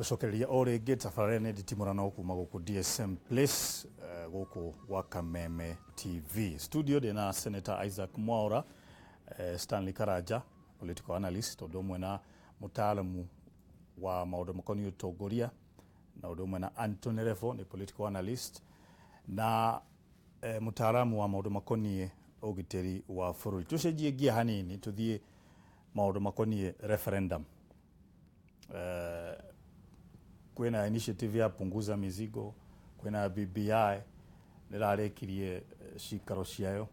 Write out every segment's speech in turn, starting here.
Gũcokereria o rĩngĩ tabarĩra nĩ nditimũrano kuma gũkũ DSM Place, gũkũ gwa Kameme TV studio. Ndĩna Senator Isaac Mwaura, Stanley Karanja, political analyst, ũndũ ũmwe na mũtaaramu wa maũndũ makoniĩ ũtongoria, na ũndũ ũmwe na Anthony Revo, nĩ political analyst na mũtaaramu wa maũndũ makoniĩ ũgitĩri wa bũrũri. Tũcenjie ngia hanini, tũthiĩ maũndũ makoniĩ referendum. Kwĩna initiative ya Punguza Mizigo, kwĩna BBI nĩrarĩkirie cikaro ciayo,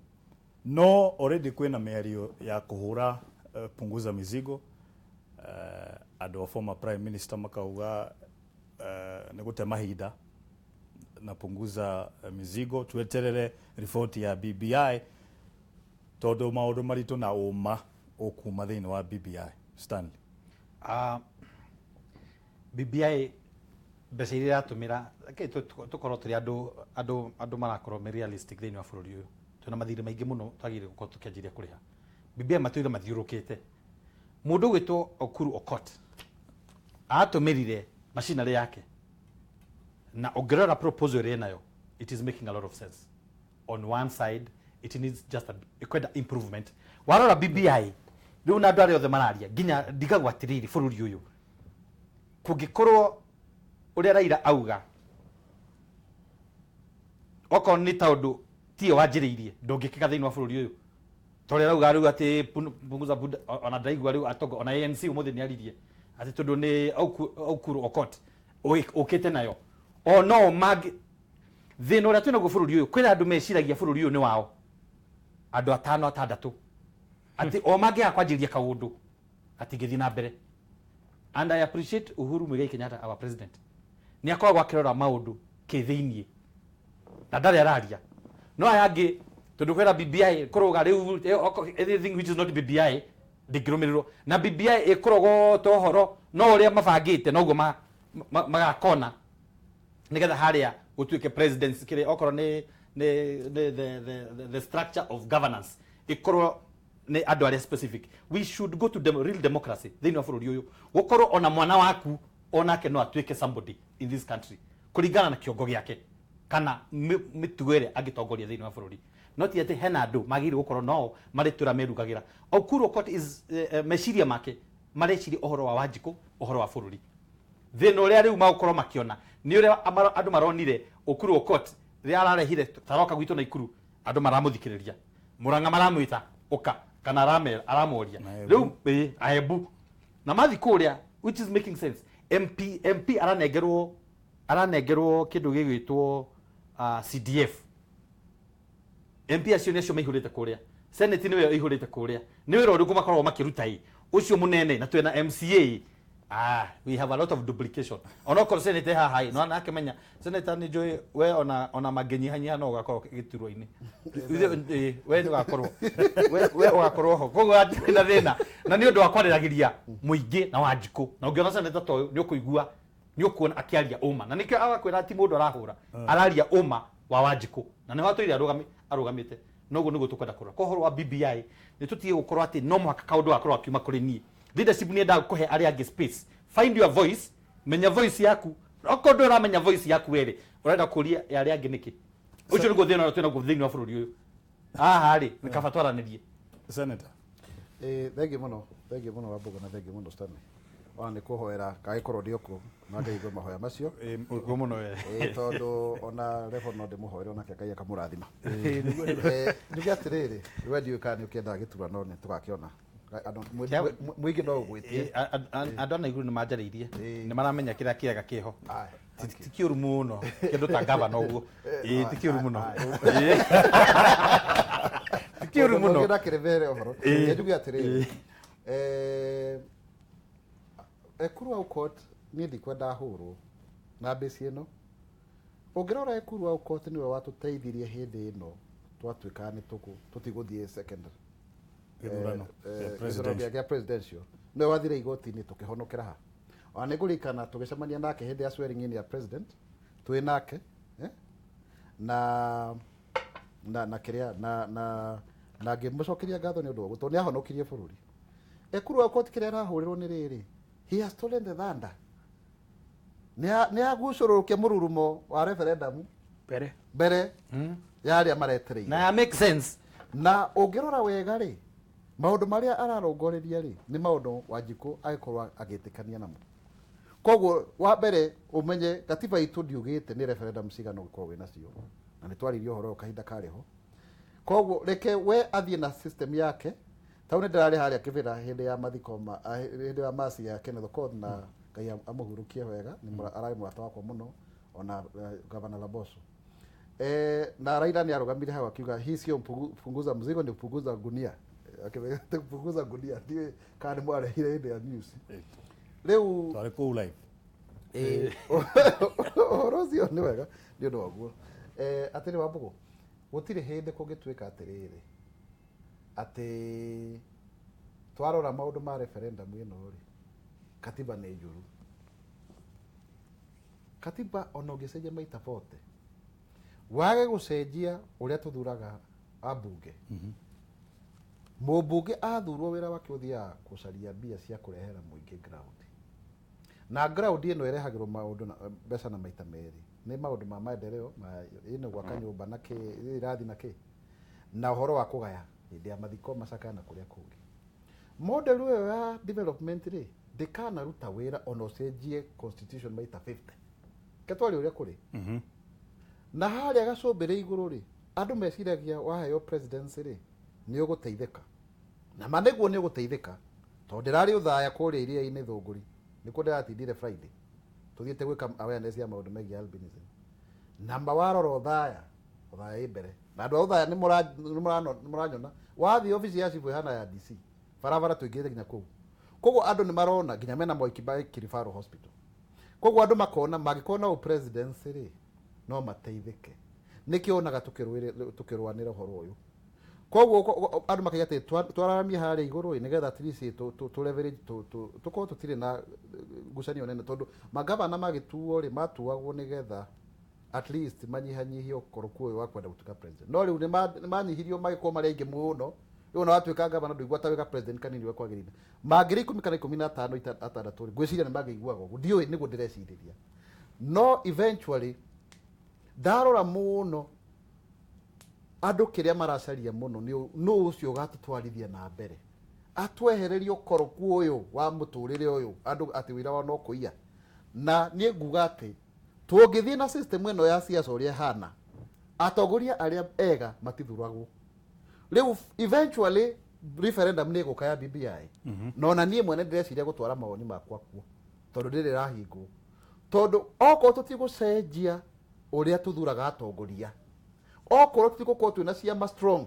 no already kwĩna mĩario ya kũhũra Punguza Mizigo. Andũ a former prime minister makauga nĩ gũte mahinda na Punguza Mizigo, tweterere riboti ya BBI tondũ maũndũ maritũ na ũma ũkuma thĩinĩ wa BBI. Stanley. BBI, mbeca iria iratũmĩra, reke tũkorwo tũrĩ andũ marakorwo me realistic. Thĩinĩ wa bũrũri ũyũ twĩna mathirĩ maingĩ mũno twagĩrĩire gũkorwo tũkĩanjĩria kũrĩha. BBI matũire mathiũrũkĩte. Mũndũ ũgwĩtwo Ekuru Aukot atũmĩrire machinery yake, na ũngĩrora proposal ĩrĩa ĩnayo, it is making a lot of sense. On one side it needs just a ikwenda improvement. Warora BBI rĩu na andũ arĩa othe mararia, nginya ndigagwo atĩrĩrĩ, bũrũri ũyũ kũngĩkorwo ũrĩa Raila auga, okorwo nĩ tondũ tiyo wanjĩrĩirie, ndũngĩkĩka thĩinĩ wa bũrũri ũyũ ta ũrĩa arauga rĩu atĩ punguza buda. Ona ndaigua rĩu atongo ona ANC ũmũthĩ nĩ aririe atĩ tondũ nĩ Ekuru Aukot ũkĩte nayo o no mangĩ. Thĩna ũrĩa twĩnaguo bũrũri ũyũ, kwĩna andũ meciragia bũrũri ũyũ nĩ wao, andũ atano atandatũ, atĩ o mangĩaga kwanjĩrĩria kaũndũ gatingĩthiĩ na mbere. And I appreciate Uhuru Muigai Kenyatta, our president, nĩ akoragwo akĩrora maũndũ kĩthĩiniĩ na ndarĩ araria. No aya angĩ, tondũ kwĩra BBI kũrũga rĩu, anything which is not BBI ndĩngĩrũmĩrĩrwo, na BBI ĩkũrogota ũhoro no ũrĩa mabangĩte noguo magakona nigetha harĩa gũtuĩke presidency kĩrĩa okorwo nĩ the structure of governance ĩkorwo nĩ andũ arĩa specific. We should go to real democracy thĩinĩ wa bũrũri ũyũ, gũkorwo ona mwana waku onake no atuĩke somebody in this country kũringana na kĩongo gĩake kana mĩtugo ĩrĩa angĩtongoria thĩinĩ wa bũrũri, no ti atĩ hena andũ magĩrĩire gũkorwo nao marĩ tũra merugagĩra. Ekuru Aukot is meciria make mareciria ũhoro wa Wanjikũ, ũhoro wa bũrũri. Thĩna ũrĩa rĩu magũkorwo makĩona nĩ ũrĩa andũ maronire Ekuru Aukot rĩrĩa ararehire taroka gwitũ Naikuru, andũ maramũthikĩrĩria, Mũrang'a maramwĩta ũka kana aramera aramoria. Na Embu. Rĩu ĩ Aembu na mathi kũrĩa, which is making sense. MP aranengerwo kĩndũ gĩgwĩtwo CDF. MP acio nĩ acio maihũrĩte kũrĩa Senate, nĩwe ĩihũrĩte kũrĩa. Nĩ wĩra ũrĩkũ makoragwo makĩruta ĩ ũcio mũnene? Na twĩna MCA. We have a lot of duplication. Onokorwo senate haha ĩ no nake menya senator nĩ njũĩ we ona mangĩnyihanyiha no ũgakorwo gĩturwa-inĩ. We nĩ ũgakorwo we ũgakorwo ho, koguo hatirĩ na thĩna, na nĩ ũndũ wa kwarĩragĩria mũingĩ na Wanjikũ. Na ũngĩona senator ta ũyũ, nĩ ũkũigua, nĩ ũkuona akĩaria ũma, na nĩkĩo agakwĩra ti mũndũ arahũra, araria ũma wa Wanjikũ, na nĩho atũire arũgamĩte. Noguo nĩguo tũkwenda kũrora kwa ũhoro wa BBI. Nĩ tũtige gũkorwo atĩ no mũhaka kaũndũ gakorwo gakiuma kũrĩ niĩ. Leadership nĩ yendaga kũhe arĩa angĩ space. Find your voice, menya voice yaku. Okorwo ndũrĩ ũramenya voice yaku werĩ, ũrenda kũria ya arĩa angĩ nĩkĩ? Ũcio nĩguo thĩna ũrĩa twĩnaguo thĩinĩ wa bũrũri ũyũ. Haha rĩ, nĩ kaba twaranĩrie. Senator. Thengiũ mũno, thengiũ mũno Wambugu, na thengiũ mũno Stanley. Ona nĩ kũhoera kagĩkorwo ndĩ okuo na Ngai aigue mahoya macio. Ũguo mũno we. Tondũ ona Revo no ndĩmũhoere onake Ngai akamũrathima. Njuge atĩrĩrĩ, we ndiũĩ kana nĩ ũkĩendaga gĩturwa, nĩ tũgakĩona. Andũ mũingĩ no ũgwĩtie. Andũ a Naikuru nĩ manjarĩirie, nĩ maramenya kĩrĩa kĩega kĩho. Aya. Ti kĩũru mũno kĩndũ ta gavana ũguo. Ti kĩũru mũno. Ti kĩũru mũno. Mũndũ ndakĩrĩ ũhoro. Njuge atĩrĩrĩ, Ekuru Aukot, niĩ ndikwenda hũrwo na mbĩci ĩno. Ũngĩrora Ekuru Aukot nĩwe watũteithirie hĩndĩ ĩno twatuĩkaga nĩ tũtigũthiĩ second gĩthurano gĩthurano kĩa presidential. Gĩa presidential, nĩwe wathire igoti-inĩ tũkĩhonokera ha. Ona nĩ ngũririkana tũgĩcemania nake hĩndĩ ya swearing in ya president, twĩ nake, eh? Na kĩrĩa na ngĩmũcokeria ngatho nĩ ũndũ wa ũguo, tondũ nĩ ahonokirie bũrũri. Ekuru Aukot, kĩrĩa arahũrĩrwo nĩ rĩrĩ, he has stolen the thunder. Nĩ agucũrũrũkia mũrurumo wa referendum mbere mbere ya arĩa maretereire. Na ya make sense. Na ũngĩrora wega rĩ, maũndũ marĩa ararongoreria rĩ nĩ maũndũ Wanjikũ agĩkorwo agĩtĩkania namo. Koguo wa mbere ũmenye gatiba itũ ndiugĩte nĩ referendum cigana ũngĩkorwo wĩ nacio, na nĩ twaririe ũhoro ũyũ kahinda karĩ ho. Koguo reke we athiĩ na system yake. Tau nĩ ndĩrarĩ harĩa Kĩbĩra hĩndĩ ya mathiko ma hĩndĩ ya maci ya Kenneth Okoth, na Ngai amũhurũkie wega, nĩ ararĩ mũrata wakwa mũno, ona Governor Laboso. Na Raila nĩ arũgamire hau akiuga hii sio punguza mzigo, ni punguza gunia. Akĩmenya punguza gunia ndiũĩ kana nĩ mwarehire hĩndĩ ya news. Rĩu Twarĩ kũu live. Ũhoro ũcio nĩ wega nĩ ũndũ waguo. Atĩrĩ Wambũgũ, gũtirĩ hĩndĩ kũngĩtuĩka atĩrĩrĩ atĩ twarora maũndũ ma referendum ĩno rĩ, katiba nĩ njũru. Katiba ona ũngĩcenjia maita 40, wage gũcenjia ũrĩa tũthuraga ambunge, mũmbunge athurwo wĩra wake ũthiaga gũcaria mbia cia kũrehera mũingĩ ground, na ground ĩno ĩrehagĩrwo maũndũ na mbeca na maita merĩ, nĩ maũndũ ma maendeleo ma ĩno gwaka nyũmba na kĩ irathi na kĩ, na ũhoro wa kũgaya hĩndĩ ya mathiko, macakaya na kũrĩa kũngĩ. Model ĩyo ya development rĩ ndĩkanaruta wĩra ona ũcenjie constitution maita 50. Ketwari ũrĩa kũrĩ na harĩa gacũmbĩrĩ igũrũ rĩ, andũ meciragia waheo presidency rĩ nĩ ũgũteithĩka, na ma nĩguo nĩ ũgũteithĩka, tondũ ndĩrarĩ ũthaya kũrĩa iria-inĩ Thũngũri, nĩkuo ndĩratindire Friday tũthiĩte gwĩka awareness ya maũndũ megiĩ albinism. Na ma warora ũthaya, ũthaya ĩ mbere, na andũ a ũthaya nĩ mũranyona wathiĩ obici ya cibũ ĩhana ya DC, barabara tũingĩrĩte nginya kũu. Koguo andũ nĩ marona nginya mena Moi Kibaki Referral Hospital. Koguo andũ makona mangĩkorwo na presidency rĩ no mateithĩke. Nĩkĩo onaga tũkĩrũanĩra ũhoro ũyũ. Koguo andũ makaiga atĩ twararamie harĩa igũrũ ĩ, nĩgetha at least tũ leverage tũkorwo tũtirĩ na ngucanio nene, tondũ magavana magĩtuo rĩ matuagwo nĩgetha at least manyihanyihie ũkoroku ũyũ wa kwenda gũtuĩka president. No rĩu nĩ manyihirio magĩkorwo marĩ aingĩ mũno. Rĩu ona watuĩka gavana ndũigua ta wĩka president kanini ũrĩa kwagĩrĩire. Mangĩrĩ 10 kana 15 6 rĩ, ngwĩciria nĩ mangĩiguaga ũguo. Ndiũĩ nĩguo ndĩrecirĩria. No eventually ndarora mũno andũ kĩrĩa maracaria mũno nĩ nũ ũcio ũgatũtwarithia na mbere, atwehererie ũkoroku ũyũ wa mũtũrĩre ũyũ andũ atĩ wĩra wao no kũiya. Na niĩ nguga atĩ tũngĩthiĩ na system ĩno ya siasa ũrĩa ĩhana, atongoria arĩa ega matithuragwo. Rĩu eventually referendum nĩ ĩgũka ya BBI, na ona niĩ mwene ndĩreciria gũtwara mawoni makwa kuo, tondũ ndĩrĩ ĩrahingwo, tondũ okorwo tũtigũcenjia ũrĩa tũthuraga atongoria, okorwo tũtigũkorwo twĩna ciama strong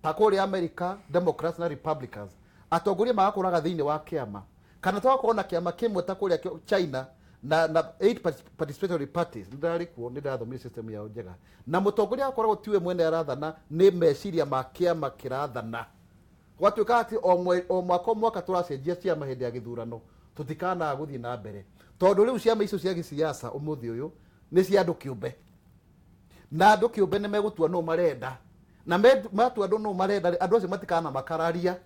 ta kũrĩa America, Democrats na Republicans, atongoria magakũraga thĩinĩ wa kĩama, kana tũgakorwo na kĩama kĩmwe ta kũrĩa China na 8 participatory parties. Nĩ ndarĩ kuo, nĩ ndathomire system yao njega, na mũtongoria akoragwo tiwe mwene arathana, nĩ meciria ma kĩama kĩrathana. Gwatuĩka atĩ o mwaka o mwaka tũracenjia ciama hĩndĩ ya gĩthurano, tũtikanaga gũthiĩ na mbere, tondũ rĩu ciama icio cia gĩsiasa ũmũthĩ ũyũ nĩ cia andũ kĩũmbe, na andũ kĩũmbe nĩ megũtua nũ marenda, na matua andũ nũ marenda rĩ, andũ acio matikana makararia,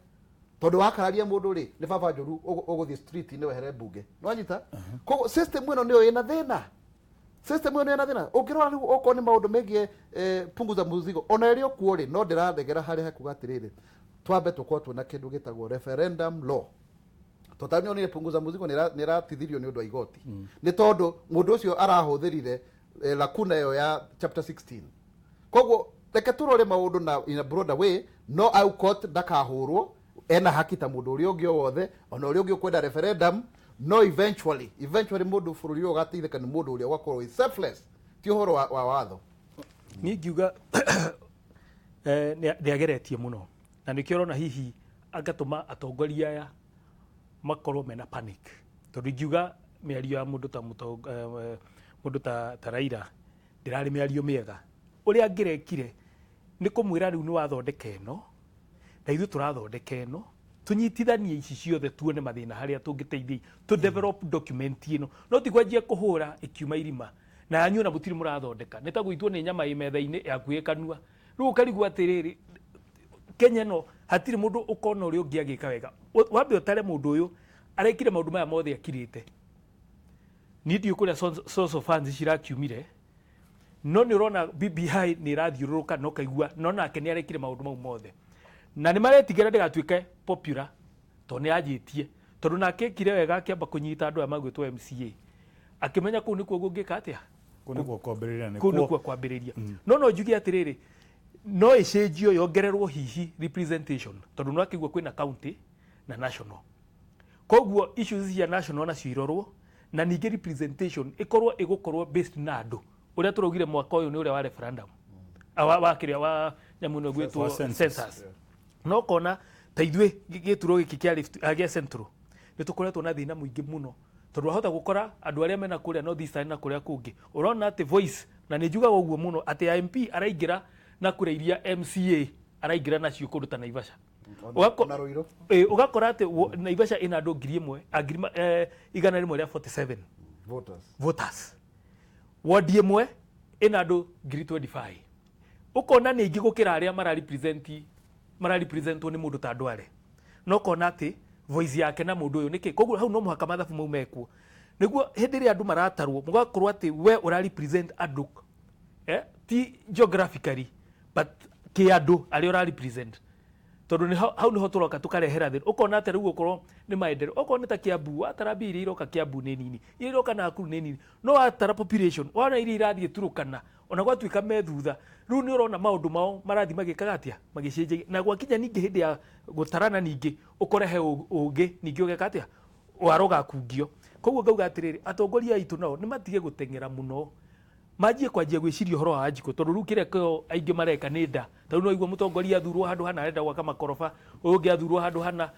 tondũ wakararia mũndũ rĩ nĩ baba njũru ũgũthiĩ street-inĩ wehere mbunge. Nĩwanyita? Koguo system ĩno nĩyo ĩna thĩna. System ĩno ĩna thĩna. Ũngĩrora rĩu okorwo nĩ maũndũ megiĩ punguza mzigo, ona ĩrĩ okuo rĩ, no ndĩrathegera harĩa hakuga atĩrĩrĩ, twambe tũkorwo twĩna kĩndũ gĩtagwo referendum law. Tondũ nĩ punguza mzigo nĩ ĩratithirio nĩ ũndũ wa igoti, nĩ tondũ mũndũ ũcio arahũthĩrire lacuna ĩyo ya chapter 16. Koguo reke tũrore maũndũ na in a broader way. No Aukot ndakahũrwo, ena haki ta mũndũ ũrĩa ũngĩ o wothe, ona ũrĩa ũngĩ ũkwenda referendum. No eventually mũndũ bũrũri ũyũ ũgateithĩka nĩ mũndũ ũrĩa ũgakorwo wĩ selfless, ti ũhoro wa watho. Niĩ ngiuga nĩ ageretie mũno, na nĩkĩo ũrona hihi agatũma atongoria aya makorwo mena panic, tondũ ingiuga mĩario ya mũndũ ta mũndũ ta Raila ndĩrarĩ mĩario mĩega. Ũrĩa angĩrekire nĩ kũmwĩra rĩu nĩ wathondeka ĩno na ithuĩ tũrathondeka ĩno, tũnyitithanie ici ciothe tuone mathĩna harĩa tũngĩteithia tũ develop document ĩno, no ti kwanjia kũhũra ĩkiuma irima na yanyu ona mũtirĩ mũrathondeka. Nĩ ta gũitwo nĩ nyama ĩ metha-inĩ yaku ĩ kanua. Rĩu ũkarigwo atĩrĩrĩ, Kenya ĩno hatirĩ mũndũ ũkona ũrĩa ũngĩ agĩka wega. Wambe ũtare mũndũ ũyũ arekire maũndũ maya mothe akirĩte, Niĩ ndiũĩ kũrĩa source of funds cirakiumire, no nĩ ũrona BBI nĩ ĩrathiũrũrũka na ũkaigua no nake nĩ arekire maũndũ mau mothe, na nĩ maretigĩra ndĩgatuĩke popular tondũ nĩ anjĩtie, tondũ nake ekire wega akĩamba kũnyita andũ aya magwĩtwo MCA, akĩmenya kũu nĩkuo kũngĩka atĩa. Kũu nĩkuo kwambĩrĩria. Kũu nĩkuo kwambĩrĩria. No njuge atĩrĩrĩ, no ĩcenjio yongererwo hihi representation, tondũ no akĩigua kwĩna county na national, koguo issues cia national nacio irorwo, na ningĩ representation ĩkorwo ĩgũkorwo based na andũ ũrĩa tũraugire mwaka ũyũ nĩ ũrĩa wa referendum, wa kĩrĩa wa nyamũ ĩno ĩgwĩtwo Wa census. Census. No kona ta ithuĩ gĩturo gĩkĩ kĩa Rift, gĩa Central, nĩ tũkoretwo na thĩna mũingĩ mũno, tondũ wahota gũkora andũ arĩa mena kũrĩa North Eastern na kũrĩa kũngĩ, ũrona atĩ voice, na nĩ njugaga ũguo mũno atĩ MP araingĩra na kũrĩa iria MCA araingĩra nacio kũndũ ta Naivasha. Na Ruiru. Ũgakora atĩ Naivasha ĩna andũ 1,000, 147 voters. Voters, ward ĩmwe ĩna andũ 25,000, ũkona nĩ aingĩ gũkĩra arĩa mararepresentwo nĩ mũndũ ta Ndwale, no ũkona atĩ voice yake na mũndũ ũyũ nĩkĩ. Koguo hau no mũhaka mathabu mau mekwo, nĩguo hĩndĩ ĩrĩa andũ maratarwo mũgakorwo atĩ we ũrarepresent andũ, ti geographically but kĩ andũ arĩa ũrarepresent, tondũ hau nĩho tũroka tũkarehera thĩna. Ũkona atĩ rĩu okorwo nĩ maendeleo, okorwo nĩ ta Kiambu, watara mbia iria iroka Kiambu nĩ nini, iria iroka Nakuru nĩ nini, no watara population wona iria irathiĩ Turukana ona gwatuĩka me thutha. Rĩu nĩ ũrona maũndũ mao marathiĩ magĩkaga atĩa, magĩcenjagia, na gwakinya ningĩ hĩndĩ ya gũtarana ningĩ ũkore he ũngĩ ningĩ ũgeka atĩa, warogakungio. Koguo ngauga atĩrĩrĩ, atongoria aitũ nao nĩ matige gũteng'era mũno, manjie kwanjia gwĩciria ũhoro wa Wanjikũ, tondũ rĩu kĩrĩa kĩo aingĩ mareka nĩ nda. Tondũ no igua mũtongoria athurwo handũ hana arenda gwaka makoroba, ũyũ ũngĩ athurwo handũ hana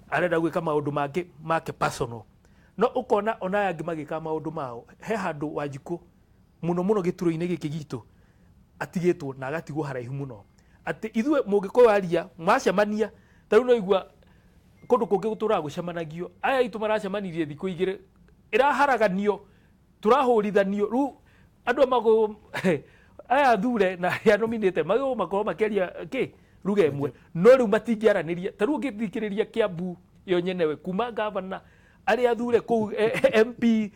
arenda gwĩka maũndũ mangĩ make personal, no ũkona ona aya angĩ magĩka maũndũ mao. He handũ Wanjikũ mũno mũno gĩturo-inĩ gĩkĩ gitũ atigĩtwo na agatigwo haraihu mũno, atĩ ithuĩ mũgĩkũyũ aria macemania ta rĩu no igua kũndũ kũngĩ gũtũraga gũcemanagio, aya aitũ maracemanirie thikũ igĩrĩ, ĩraharaganio, tũrahũrithanio. Rĩu andũ aya aya athure na arĩa nominate magĩrĩirwo makorwo makĩaria kĩ ruga ĩmwe, no rĩu matingĩaranĩria. Ta rĩu ũngĩthikĩrĩria Kiambu yo nyenewe, kuma gavana arĩa athure kũu, MP,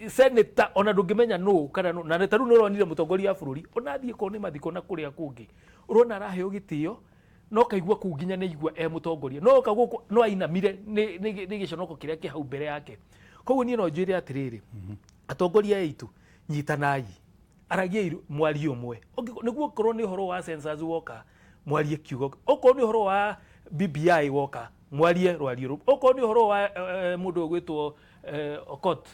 senator, ona ndũngĩmenya nũ kana nũ. Na ta rĩu nĩ ũronire mũtongoria wa bũrũri ona athiĩ korwo nĩ mathiko na kũrĩa kũngĩ, ũrona araheo gĩtĩo no kaigua kũu nginya nĩ igua e mũtongoria, no oka gũkũ no ainamire nĩ gĩconoko kĩrĩa kĩ hau mbere yake. Koguo niĩ no njĩre atĩrĩrĩ, atongoria aitũ, nyitanai, aragiai mwario ũmwe. Nĩguo okorwo nĩ ũhoro wa census woka, mwarie kiugo, okorwo nĩ ũhoro wa BBI woka, mwarie rwario rũmwe, okorwo nĩ ũhoro wa mũndũ ũgwĩtwo Okot,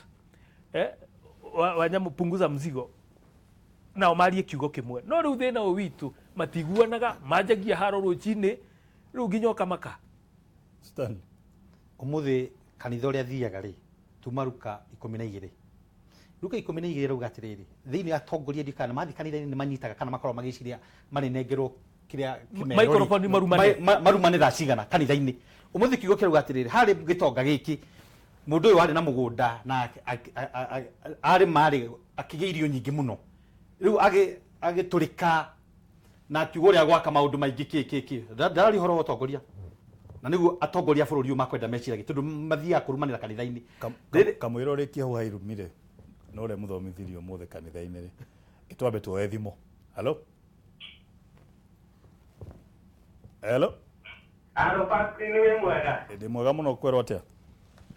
wa nyamũ punguza mzigo, nao marie kiugo kĩmwe. No rĩu thĩna ũyũ witũ matiguanaga, manjagia haro rũcinĩ rĩu nginya ũkamaka. Stanley. Ũmũthĩ kanitha ũrĩa thiaga rĩ, tuma ruka 12, ruka 12 rauga atĩrĩrĩ, thĩinĩ atongoria ndiũ kana mathiĩ kanitha-inĩ nĩ manyitaga kana makoragwo magĩciria marĩnengerwo kĩrĩa kĩmero rĩ. Microphone marumane. Marumane thaa cigana kanitha-inĩ. Ũmũthĩ kiugo kĩrauga atĩrĩrĩ, harĩ gĩtonga gĩkĩ, mũndũ ũyũ warĩ na mũgũnda na arĩ marĩ akĩgĩa irio nyingĩ mũno, rĩu agĩtũrĩka na akiuga ũrĩa gwaka maũndũ maingĩ kĩ kĩ kĩ. Ndararia ũhoro wa ũtongoria, na nĩguo atongoria a bũrũri ũyũ makwenda meciragie, tondũ mathiaga kũrumanĩra kanitha-inĩ. Kamwĩra ũrĩkie hau hairumire na ũrĩa mũthomithirie ũmũthĩ kanitha-inĩ rĩ, twambe tuoe thimũ. Hello, hello. Alo, Patrick, nĩ wĩ mwega? Ndĩ mwega mũno, kwĩrwo atĩa?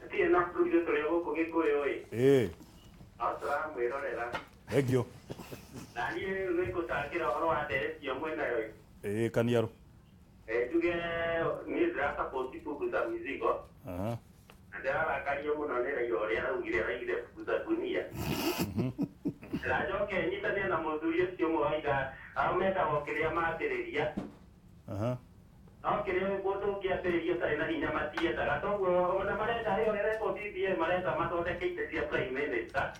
Tirĩ na ithuĩ tũrĩ o gũkũ Gĩkũyũ ĩ. No tũramwĩrorera. Thank you. Na niĩ rĩu nĩ ngũcangĩra ũhoro wa ndereti ĩyo mwĩnayo ĩ. Ĩĩ, Kaniaru. Njuge niĩ ndĩrasupport punguza mzigo. Na ndĩrarakario mũno nĩ Raila ũrĩa araugire punguza gunia. Na njoke nyitanie na mũthuri ũcio ũmwe waiga ao mendaga o kĩrĩa mambĩrĩria. No kĩrĩa mũndũ ũngĩambĩrĩria ũtarĩ na hinya matiendaga, toguo ona marenda ĩyo ĩrekwo BBI, marenda mathondeke itĩ cia prime minister.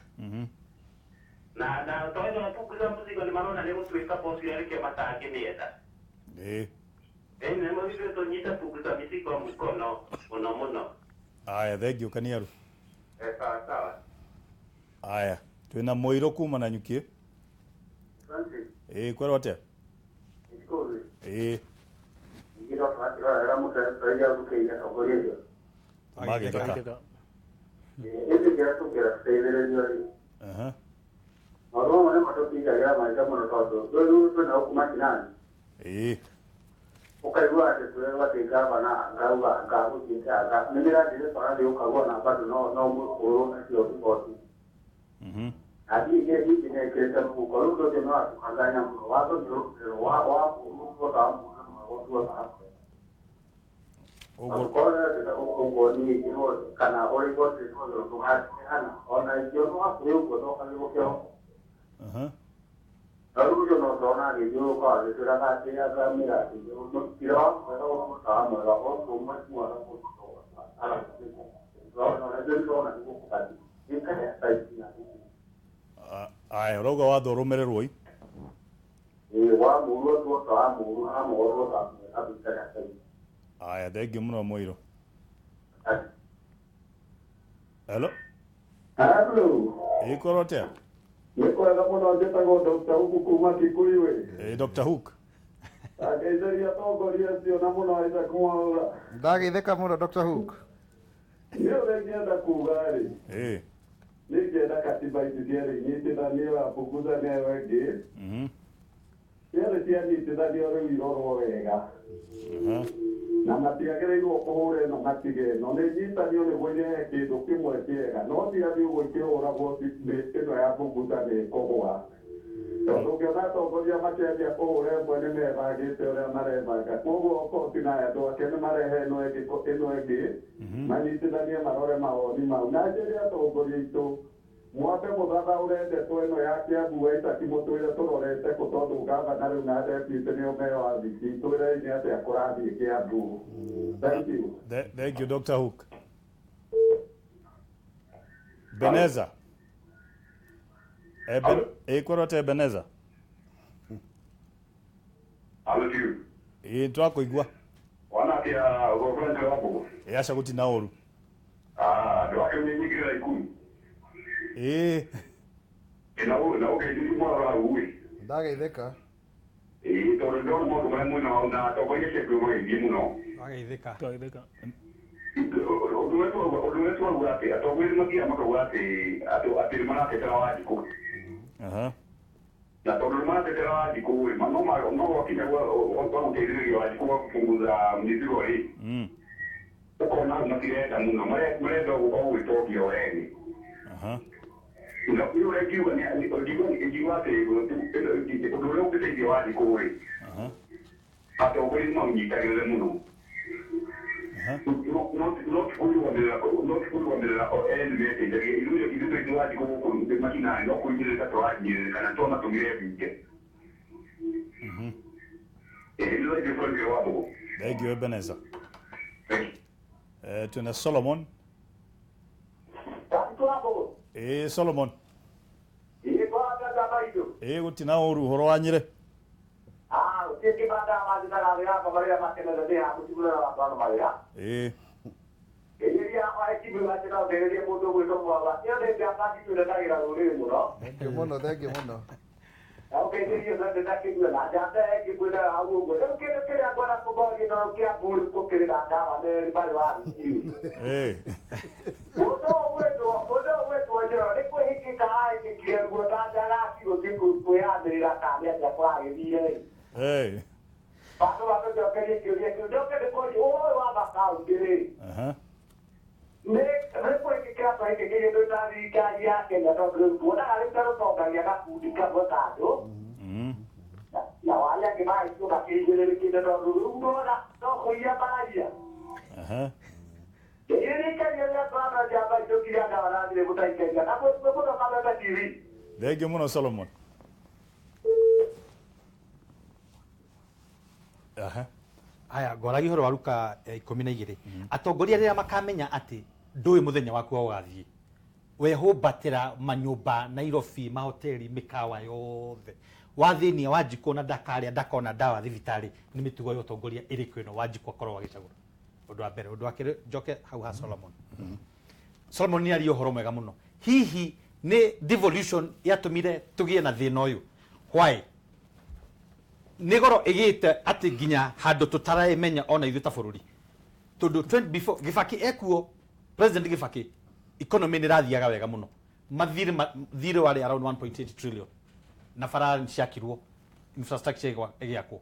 Na tondũ punguza mzigo nĩ marona nĩ gũtuĩka popular, nĩkĩo matangĩmĩenda. Nĩ mũthuri tũnyite punguza mzigo mkono mũno mũno. Aya, thank you, Kaniaru. Sawa sawa. Aya, twĩna mũirũ kuma na nyuki. Francis. Ĩĩ, kwĩrwo atĩa? Nĩkũĩ. Ĩĩ. Ningĩ no tũrakĩrora mũtongoria athukĩire atongoria acio. Magĩtheka. Ĩndĩ kĩrĩa tũngĩra tũteithĩrĩrio rĩ. Maũndũ mamwe nĩ matũtigagĩra maitho mũno tondũ rĩu twĩna gũkũ macinani. Ũkaigua atĩ twĩrwo atĩ ngavana ngauga ngagũthiĩte anga nĩ mĩrathiĩ twarathiĩ ũkagwo na bado no mũkũrũ nacio igoti. Na ningĩ ningĩ nĩ ĩkĩrĩte mũhuko rĩu ũndũ ũcio nĩ watũkangania mũno watho nĩ ũrũmĩrĩrwo wa wa mũndũ wa mũndũ wa ũguo ningĩ kana ũrĩ igoti rĩothe ndũgateana ona ingĩ no hakuhĩ ũguo thokagĩrwo kĩroko. Na rĩu ũcio no ndona agĩthiũrũrũka agĩtwĩraga atĩ anga mĩrathiĩ mũtira wa mwega ũmũta wa mwega ũguo mwega Aya ũrauga watho ũrũmĩrĩrwo i? Wa mũru ũtuoka wa mũru wa mwega ũtuoka wa mwega tũikare saidi. Aya thengiũ mũno Mũirũ. Hello. Hello. Ĩ korwo atĩa? Nĩ kwega mũno njĩtagwo Dr. Huku kuma Kikuyu ĩ. Dr. Hook. Angeithĩria atongoria acio na mũno Isaac Mwaura. Ndageithĩka mũno Dr. Hook. Niĩ ũrĩa ingĩenda kuga rĩ. Nĩ ingĩenda katiba ici cierĩ inyitithanio ya Punguza na ĩyo ĩngĩ. Cierĩ cianyitithanio rĩu irorwo wega. Na matiagĩrĩirwo kũhũra ĩno matige ĩno nĩ nyitanio nĩguo irehe kĩndũ kĩmwe kĩega no cigathiĩ ũguo ikĩhũragwo ĩno ya Punguza nĩ ĩkũgũa. Tondũ ũngĩona atongoria makĩanjia kũhũra ĩmwe nĩ mebangĩte ũrĩa marebanga koguo Okot na andũ ake nĩ marehe ĩno ĩngĩ ĩno ĩngĩ manyitithanie marore mawoni mau na njĩre atongoria aitũ mwambe mũthathaũre ndeto ĩno ya Kiambu wa Isaac mũtwĩre tũrorete kũ tondũ ngavana rĩu na deputy nĩo me wabici twĩrei nĩ atĩa kũrathiĩ Kiambu. Thank you. Thank you Dr. Hook. Beneza. Ĩkorwo atĩa Beneza? Alo tu. Ĩ twakũigua. Wana atia ũgũkũra wa mbũgũ? Ĩ aca gũtina ũru. Ah, ndwakĩnyingĩra ikumi. Ĩ. Na na ũgeithĩria mwara hau ĩ. Ndageithĩka. Ĩ tondũ ndona maũndũ marĩa mwena wao na atongoria acio angĩ magĩthiĩ mũno. Wageithĩka. Twageithĩka. Ũndũ ũrĩa twauga atĩ atongoria nĩ mathiaga makauga atĩ atĩ nĩ maratetera Wanjikũ. Na tondũ nĩ maratetera Wanjikũ rĩ, no gwakinya gwa gũteithĩrĩria Wanjikũ gwa kũpunguza mĩzigo rĩ, ũkona hau matirenda mũno, marenda o gwĩtongia o ene. Na nĩ ũrĩa ingiuga ingiuga atĩ ũndũ ũrĩa ũngĩteithia Wanjikũ rĩ, atongoria nĩ maũnyitagĩrĩre mũno. No kũrũgamĩrĩra o ene meteithagia ithuĩ ithuĩ Wanjikũ gũkũ macinani no kũhinyĩrĩrĩka tũrahinyĩrĩrĩka na twamatũmire mbunge. Ĩ nĩ thengiũ Frank wa Mbũgũ. Thank you Ebenezer. Twĩna Solomon. Ĩ Solomon. Ĩ kwa njamba itũ. Ĩ gũtina ũru ũhoro wa Nyĩrĩ. Ah, ũkĩkĩbanda mathitaga wĩra marĩa makenete ndĩ haha mũtigũrĩra wa andũ mawĩra. Ĩ. Ĩrĩa wa kibu wa tena ũteithĩrĩrie mũndũ ũgwĩtwo Mwaba. Ĩyo nĩ njamba kibu ĩtetagĩra rũrĩrĩ mũno. Thengiũ mũno, thengiũ mũno. Na ũkeithĩrie twende na kibu na njamba ĩngĩ kwĩna hau ũguo. Rĩu kĩndũ kĩrĩa ngwenda kũmoria no Kĩambu rĩu gũkĩrĩ na ndawa merĩ marĩ wabici. Ĩ. Mũndũ ũgwĩtwo Njoro nĩ kwĩhĩkĩka ahĩkĩkire ruo na ndagakigũthiĩ kwĩyamĩrĩra kana nĩ atĩa kũragĩthire ĩ. Ĩ. Bandũ batũcokerie kĩũria kĩu njoke ndĩkũrie ũhoro wa makaũntĩ rĩ. Nĩ kwĩhĩkĩkĩra twahĩkĩkĩire twĩ ta thirikari ya Kenya tondũ rĩu tuonaga rĩu ta rũtongagia gakundi kamwe ka andũ na arĩa angĩ magagĩtigwo makĩigĩrĩrĩkĩte tondũ rĩu ndona no kũiya maragia. Ndirikania ũrĩa twana njamba itũkire ndawa na thirĩ mũtaikaria na mwĩkue mũno Kameme TV. Thengiũ mũno Solomon. Aya ngwaragia ũhoro wa Luka 12 atongoria rĩrĩa makamenya atĩ ndũĩ mũthenya waku wa ũgathiĩ wehũmbatĩra manyũmba Nairobi mahoteli mĩkawa yothe wathĩnia Wanjikũ na ndakarĩa ndakona ndawa thibitarĩ nĩ mĩtugo ya ũtongoria ĩrĩkũ ĩno Wanjikũ akorwo agĩcagũra. Ũndũ wa mbere. Ũndũ wa kerĩ njoke hau ha Solomon. Solomon nĩ aria ũhoro mwega mũno. Hihi nĩ devolution yatũmire tũgĩe na thĩna ũyũ? Why? Nĩ goro ĩgĩte atĩ nginya handũ tũtaraimenya ona ithuĩ ta bũrũri. Tondũ before Gibaki ekuo, President Gibaki Economy nĩ ĩrathiaga wega mũno. Mathirĩ warĩ around 1.8 trillion na bara ciakirwo, infrastructure ĩgĩakwo.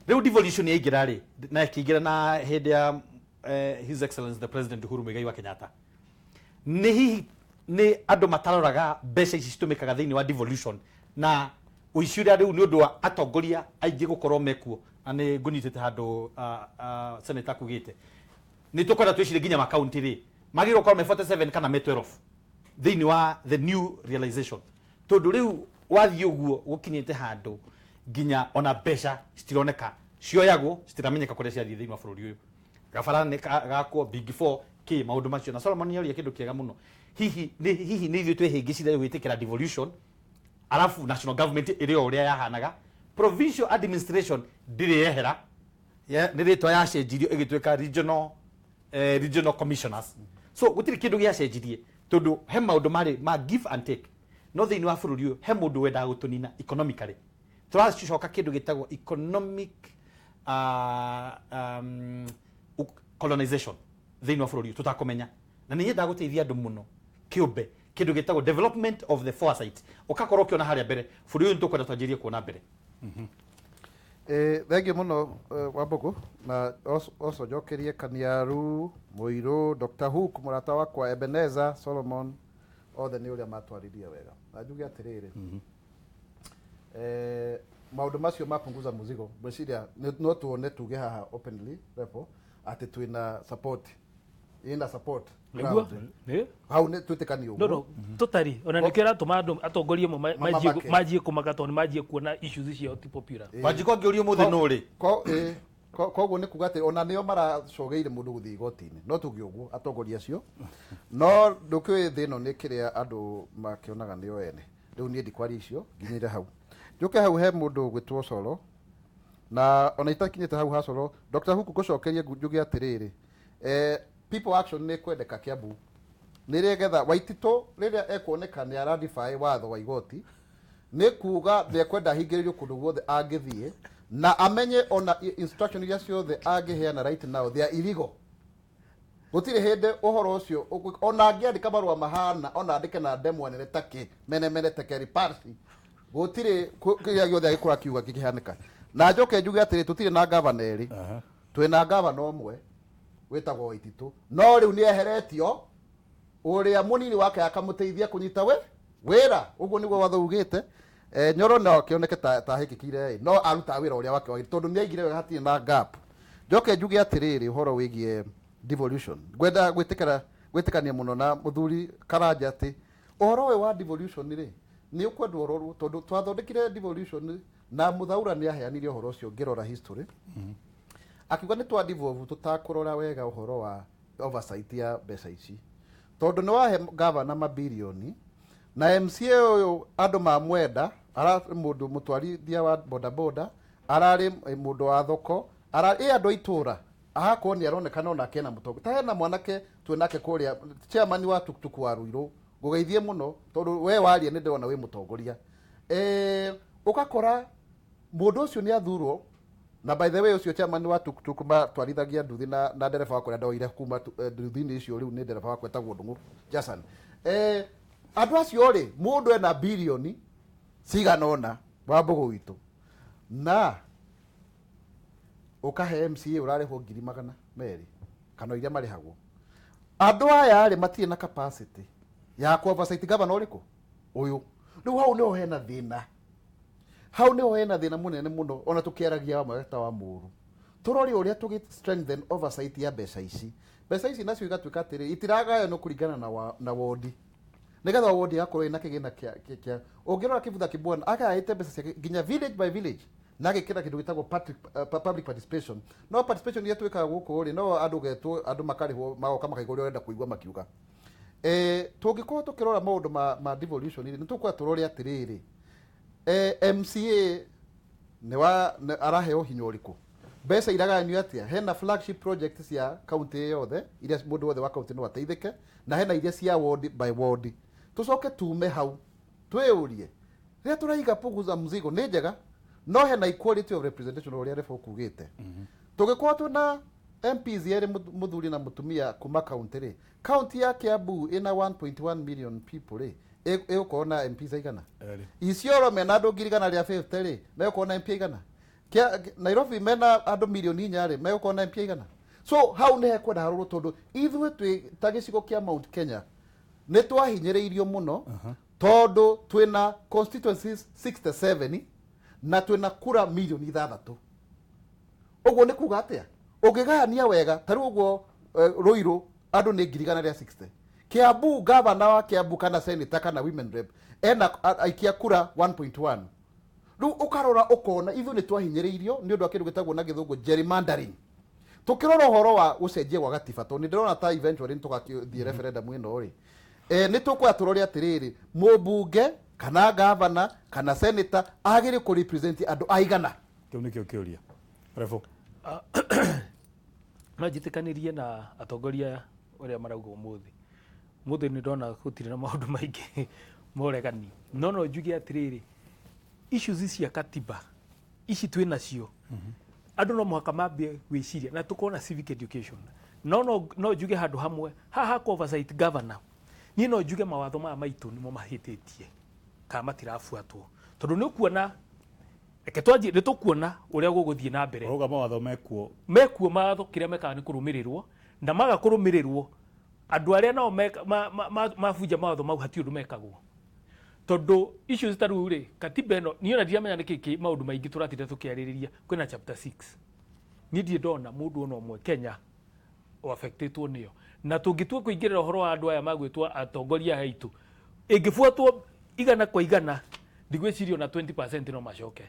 Rĩu devolution yaingĩra rĩ, na ĩkĩingĩra na hĩndĩ ya His Excellency the President Uhuru Muigai wa Kenyatta, nĩ hihi nĩ andũ mataroraga mbeca ici citũmĩkaga thĩinĩ wa devolution na ũici ũrĩa rĩu nĩ ũndũ wa atongoria aingĩ gũkorwo mekuo? Na nĩ ngũnyitĩte handũ senator kugĩte nĩ tũkwenda twĩcirie nginya makaunti rĩ magĩrĩirwo gũkorwo me 47 kana me 12 thĩinĩ wa the new realization, tondũ rĩu wathiĩ ũguo gũkinyĩte handũ nginya ona mbeca citironeka, cioyagwo citiramenyeka kũrĩa ciathiĩ thĩinĩ wa bũrũri ũyũ. Gabara nĩ gakwo, big four kĩ maũndũ macio. Na Solomon nĩ kĩndũ kĩega mũno. Hihi nĩ ithuĩ twĩhĩngĩcire gwĩtĩkĩra devolution, arabu national government ĩrĩ o ũrĩa yahanaga, provincial administration ndĩrĩ yehera, nĩ rĩtwa yacenjirio ĩgĩtuĩka regional commissioners. So gũtirĩ kĩndũ gĩacenjirie, tondũ he maũndũ marĩ ma give and take. No thĩinĩ wa bũrũri ũyũ he mũndũ wendaga gũtũnina economically. Tũracoka kĩndũ gĩtagwo economic colonization thĩinĩ wa bũrũri ũyũ tũtakũmenya. Na nĩ nyendaga gũteithia andũ mũno kĩũmbe kĩndũ gĩtagwo development of the foresight, ũgakorwo ũkĩona harĩa mbere bũrũri ũyũ nĩ tũkwenda twanjĩrie kuona mbere. Thengiũ mũno, Wambugu, na oco njokerie Kaniaru Mũirũ, Dr. Hook, mũrata wakwa Ebeneza Solomon, othe nĩ ũrĩa matwaririe wega. Na njuge atĩrĩrĩ, maũndũ macio ma punguza muzigo, ngwĩciria no tuone tuge haha openly repo atĩ twĩna support, ĩna support Nĩguo. ground. Ĩ? Hau nĩ twĩtĩkanie No ũguo. no totally, ona nĩkĩo ĩratũma andũ atongoria amwe Mamake. Manjie kũmaka tondũ nĩ manjie kuona issues ciao ti popular. Wanjikũ angĩũrio mũthĩ nũ rĩ? Koguo nĩ kuga atĩ ona nĩo maracogeire mũndũ gũthiĩ igoti-inĩ, no tuge ũguo atongoria acio. No ndũkĩũĩ thĩ ĩno nĩ kĩrĩa andũ makĩonaga nĩo ene. Rĩu niĩ ndikwaria icio, nginyĩre hau, njũke hau he mũndũ ũgwĩtwo Coro. Na ona itakinyĩte hau ha Coro, Dr. Huku, ngũcokerie njuge atĩrĩrĩ, people action nĩ kwendeka Kiambu nĩ rĩgetha Waititũ rĩrĩa ekuoneka nĩ aradify watho wa igoti, nĩ kuga nĩ ekwenda ahingĩrĩrio kũndũ guothe angĩthiĩ, na amenye ona instruction iria ciothe angĩheana right now, they are illegal. Gũtirĩ hĩndĩ ũhoro ũcio ona angĩandĩka marũa mahana, ona andĩke na ndemwa nene takĩ menemene tekeri parsi, gũtirĩ kĩrĩa gĩothe agĩkorwo akiuga kĩkĩhanĩka. Na njoke njuge atĩrĩ, tũtirĩ na gavana erĩ, twĩna gavana ũmwe wĩtagwo Waititũ, no rĩu nĩ eheretio ũrĩa mũnini wake akamũteithia kũnyita we wĩra. Ũguo nĩguo watho ugĩte. Nyoro no akĩoneke ta hĩkĩkire ĩ, no arutaga wĩra ũrĩa wake wagĩrĩire tondũ nĩ aigire wega, hatirĩ na gap. Njoke njuge atĩrĩrĩ, ũhoro wĩgiĩ devolution, ngwenda gwĩtĩkĩra gwĩtĩkania mũno na mũthuri Karanja atĩ ũhoro ũyũ wa devolution rĩ, nĩ ũkwendwo ũrorwo, tondũ twathondekire devolution na Mũthaura nĩ aheanire ũhoro ũcio. Ngĩrora history, akiuga nĩ twa devolve tũtakũrora wega ũhoro wa oversight ya mbeca ici, tondũ nĩ wahe gavana mabirioni na MCA ũyũ andũ mamwenda, ararĩ mũndũ mũtwarithia wa bodaboda, ararĩ mũndũ wa thoko, ararĩ andũ a itũra, agakorwo nĩ aronekana onake ena mũtongo. Ta hena mwanake twĩnake kũrĩa, chairman wa tuktuk wa Ruiru, ngũgeithie mũno tondũ we waria nĩ ndĩrona wĩ mũtongoria. Ũgakora mũndũ ũcio nĩ athurwo. Na by the way, ũcio chairman wa tuktuk matwarithagia nduthi na ndereba wakwa ũrĩa ndoire kuma nduthi-inĩ icio, rĩu nĩ ndereba wakwa etagwo Ndung'u Jason. Andũ acio rĩ, mũndũ ena birioni cigana ũna wa mbũgũ witũ, na ũkahe MCA ũrarĩhwo 200,000 kana iria marĩhagwo. Andũ aya rĩ, matirĩ na capacity ya ku oversight governor ũrĩkũ ũyũ. Rĩu hau nĩho hena thĩna, hau nĩho hena thĩna mũnene mũno. Ona tũkĩaragia wa mwega ta wa mũru, tũrore ũrĩa tũgĩ strengthen oversight ya mbeca ici. Mbeca ici nacio igatuĩka atĩrĩ, itiragayanwo kũringana na wondi, nĩgetha o wondi ĩgakorwo ĩna kĩgĩna kĩa ũngĩrora Kĩbutha Kĩbwana agaĩte mbeca ciake nginya village by village, na agĩkĩra kĩndũ gĩtagwo public participation. No participation iria twĩkaga gũkũ rĩ, no andũ getwo, andũ makarĩhwo, magoka makaigua ũrĩa ũrenda kũigua makiuga. Tũngĩkorwo tũkĩrora maũndũ ma devolution rĩ, nĩ tũkwenda tũrore atĩrĩrĩ, MCA nĩ wa araheo hinya ũrĩkũ, mbeca iragayanio atĩa, hena flagship project cia kaunti yothe iria mũndũ wothe wa kaunti no ateithĩke, na hena iria cia ward by ward. Tũcoke tume hau twĩyũrie, rĩrĩa tũraiga punguza mzigo nĩ njega, no hena equality of representation ũrĩa rebo kugĩte. Tũngĩkorwo twĩna MPs erĩ, mũthuri na mũtumia kuma county rĩ, county ya Kiambu ĩna 1.1 million people rĩ, ĩgũkorwo na MPs aigana? Erĩ. Isiolo mena andũ 150,000 rĩ, megũkorwo na MP aigana? Nairobi mena andũ 4 milioni rĩ, megũkorwo na MP aigana? So hau nĩ hekwenda harũrwo, tondũ ithuĩ twĩ ta gĩcigo kĩa Mount Kenya nĩ twahinyĩrĩirio mũno, tondũ twĩna constituencies 67 na twĩna kura 6 milioni. Ũguo nĩ kuga atĩa? Ũngĩgayania wega ta rĩu ũguo, Ruiru andũ nĩ 160,000. Kiambu, gavana wa Kiambu kana senator kana women rep ena aikia kura 1.1. Rĩu ũkarora ũkona ithuĩ nĩ twahinyĩrĩirio nĩ ũndũ wa kĩndũ gĩtagwo na gĩthũngũ gerrymandering. Tukirora ũhoro wa gũcenjia gwa gatiba, tondũ nĩ ndĩrona ta eventually nĩ tũgakĩthiĩ referendum ĩno rĩ, nĩ tũkwaya tũrore atĩrĩrĩ, mũmbunge kana gavana kana senator agĩrĩ kũ represent andũ aigana? Kĩu nĩkĩo kĩũria, Refo. No njĩtĩkanĩrie na atongoria ũrĩa marauga ũmũthĩ. Ũmũthĩ nĩ ndona gũtirĩ na maũndũ maingĩ moregani, no njuge atĩrĩrĩ, issues cia katiba ici twĩ nacio, andũ no mũhaka mambie gwĩciria na tũkorwo na civic education. No njuge handũ hamwe haha kwa oversight governor, niĩ no njuge mawatho maya maitũ nĩmo mahĩtĩtie kana matirabuatwo, tondũ nĩ ũkuona, reke twanjie, nĩ tũkuona ũrĩa gũgũthiĩ na mbere. Ũrauga mawatho mekuo? Mekuo. Mawatho kĩrĩa mekaga nĩ kũrũmĩrĩrwo, na maga kũrũmĩrĩrwo, andũ arĩa nao mabunja mawatho mau hatirĩ ũndũ mekagwo, tondũ issues ta rĩu rĩ, katiba ĩno niĩ ona ndiramenya nĩkĩ kĩ maũndũ maingĩ tũratinda tũkĩarĩrĩria. Kwĩna chapter 6, niĩ ndirĩ ndona mũndũ ona ũmwe Kenya affectĩtwo nĩyo, na tũngĩtua kũingĩrĩra ũhoro wa andũ aya magwĩtwo atongoria aya aitũ, ĩngĩbuatwo 100%, ndigwĩciria ona 20% no macoke.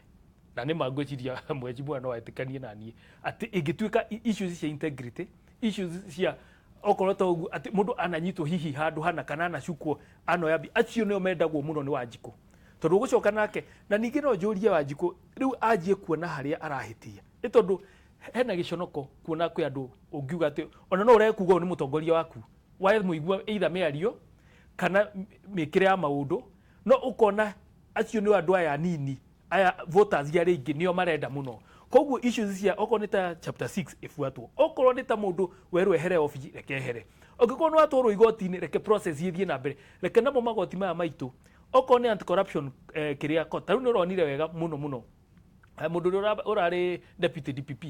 Na nĩ ma ngwĩciria mheshimiwa no etĩkanie na niĩ atĩ ĩngĩtuĩka issues cia integrity, issues cia okorwo ta ũguo atĩ mũndũ ananyitwo hihi handũ hana kana anacukwo anoya acio nĩo mendagwo mũno nĩ Wanjikũ, tondũ ũgũcoka nake. Na ningĩ no njũrie Wanjikũ rĩu anjie kuona harĩa arahĩtia, nĩ tondũ hena gĩconoko kuona kwĩ andũ ũngiuga atĩ ona no ũrege kuga ũyũ nĩ mũtongoria waku, wamũigua either mĩario kana mĩkĩre ya maũndũ, no ũkona acio nĩ andũ aya anini, aya voters arĩa aingĩ nĩo marenda mũno. Koguo issues cia okorwo nĩ ta chapter 6 ĩbuatwo, okorwo nĩ ta mũndũ werwo ehere obici, reke ehere. Ũngĩkorwo nĩ watwarwo igoti-inĩ, reke process ĩthiĩ na mbere. Reke namo magoti maya maitũ, okorwo nĩ anti corruption, kĩrĩa court, ta rĩu nĩ ũronire wega mũno mũno, mũndũ ũrĩa ũrarĩ deputy DPP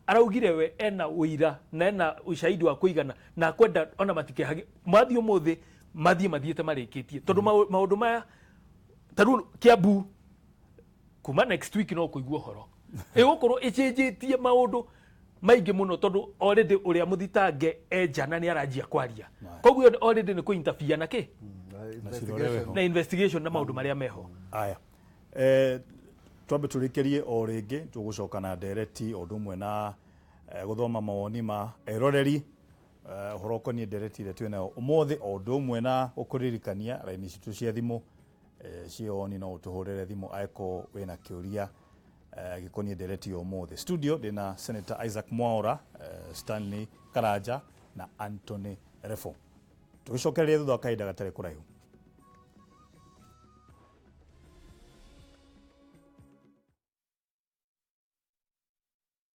araugire we ena ũira na ena ushahidi wa kũigana na akwenda ona matikehage mathiĩ ũmũthĩ, mathiĩ mathiĩte marĩkĩtie, tondũ maũndũ maya ta rĩu Kiambu kuma next week no kũigua ũhoro ĩgũkorwo ĩcenjetie maũndũ maingĩ mũno, tondũ already ũrĩa mũthitange enja na nĩ aranjia kwaria, koguo already nĩ kũ-interfere na kĩ Na cira ũrĩa wĩho. Na investigation na maũndũ marĩa meho. Aya, twambe tũrĩkĩrie o rĩngĩ, tũgũcoka na ndereti o ũndũ ũmwe na gũthoma mawoni ma eroreri, ũhoro ũkoniĩ ndereti ĩrĩa twĩnayo ũmũthĩ, o ũndũ ũmwe na gũkũririkania raini citũ cia thimũ ciĩ oni, no ũtũhũrĩre thimũ angĩkorwo wĩna kĩũria gĩkoniĩ ndereti ya ũmũthĩ. Studio ndĩna Senator Isaac Mwaura, Stanley Karanja na Anthony Refo. Tũgĩcokereria thutha wa kahinda gatarĩ kũraihu.